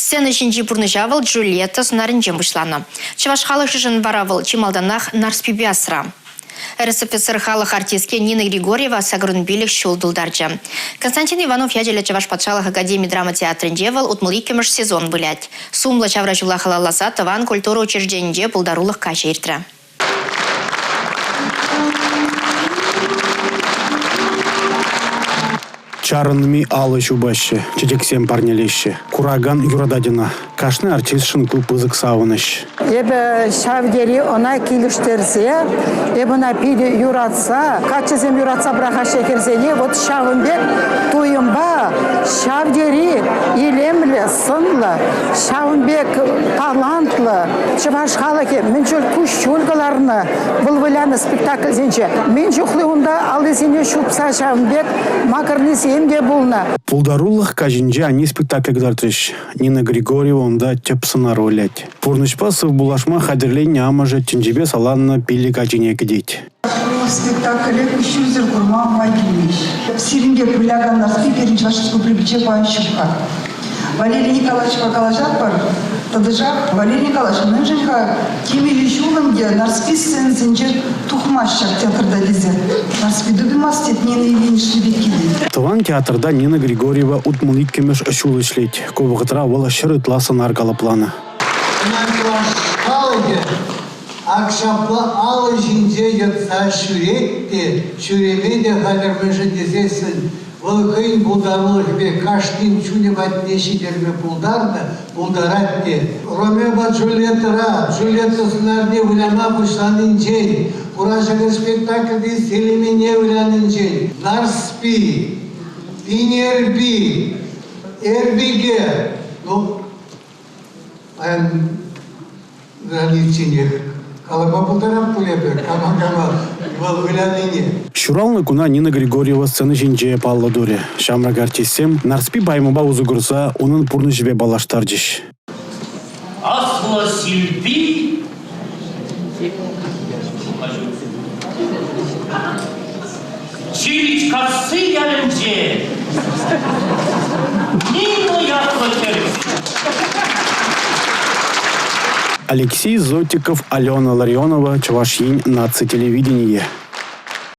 Сцена ҫинчи пурнӑҫа вӑл Джульетта сӑнарӗнчен пуҫланӑ. Чӑваш халӑхӗшӗн вара вӑл чи малтанах Нарспипе асра. РСФСР халӑх артистки Нина Григорьева 85 ҫул тултарчӗ. Константин Иванов ячӗллӗ Чӑваш патшалӑх академи драма театрӗнче вӑл 62-мӗш сезон вылять. Сумлӑ ҫавра ҫула халалласа тӑван культура учрежденинче пултарулӑх каҫӗ иртрӗ. Чарӑнми алӑ ҫупаҫҫӗ, чечексем парнелеҫҫӗ. Куракан юратать ӑна. Кашни артистшӑн ку пысӑк савӑнӑҫ. Эпӗ ҫав тери ӑна килӗштерсе, эп ӑна питӗ юратса, каччӑсем юратса пӑрахаҫҫӗ хӗрсене, вот ҫавӑн пек туйӑмпа ҫав тери илемлӗ, сӑнлӑ, ҫавӑн пек талантлӑ чӑваш халӑхӗ мӗн чуль куҫҫуль кӑларнӑ вӑл вылянӑ спектакльсенче. Мӗн чухлӗ унта аллисене ҫупса ҫавӑн пек макӑрнисем те пулнӑ. Пултарулӑх каҫӗнче Ани спектакль кӑтартрӗҫ. Нина Григорьева унта тӗп сӑнар вылять. Пурнӑҫпа сывпуллашма хатӗрленнӗ амӑшӗ тӗнчипе саланнӑ пилӗк ачине кӗтет. Спектакле куҫҫульсӗр курма май килмест. Сирӗн пек вылякан Нарспи пирӗн Чӑваш Республикинче паян ҫук-ха. Валерий Николаевичпа калаҫатпӑр тӑтӑшах. Валерий Николаевич, мӗншӗн-ха темиҫе ҫул ӗнтӗ Нарспи сценисенче тухмасть ҫак театрта тесе. Нарспи тупаймасть тет Нина Ильинична пекки тет. Тӑван театрта Нина Григорьева 62-мӗш ҫул ӗҫлет. Ку вӑхӑтра вӑл ҫӗр ытла сӑнар калӑпланӑ. Ӑна чӑваш халӑхӗ ак ҫапла алӑ ҫинче йӑтса ҫӳрет те ҫӳреме те хатӗр мӗншӗн тесессӗн вӑл хӑйӗн пултарулӑхӗпе кашнин чунӗ патне ҫитерме пултарнӑ, пултарать те. Ромеопа Джульеттӑра Джульетта сӑнарне выляма пуҫланинчен, Хура ҫӑкӑр спектакльти Селимене вылянинчен, Нарспи, Пинерпи, Эрпике, ну, паян границинех калама пултарап пуль эпӗ, кама-кама вӑл вылянине. Ҫуралнӑ куна Нина Григорьева сцена ҫинче паллӑ турӗ. Ҫамрӑк артистсем Нарспи поэмӑпа усӑ курса унӑн пурнӑҫӗпе паллаштарчӗҫ. Аслӑ Силпи Чиричкасси ялӗнче Нина ятлӑ хӗр Алексей Зотиков, Алена Ларионова, Чӑваш Ен наци телевиденийӗ.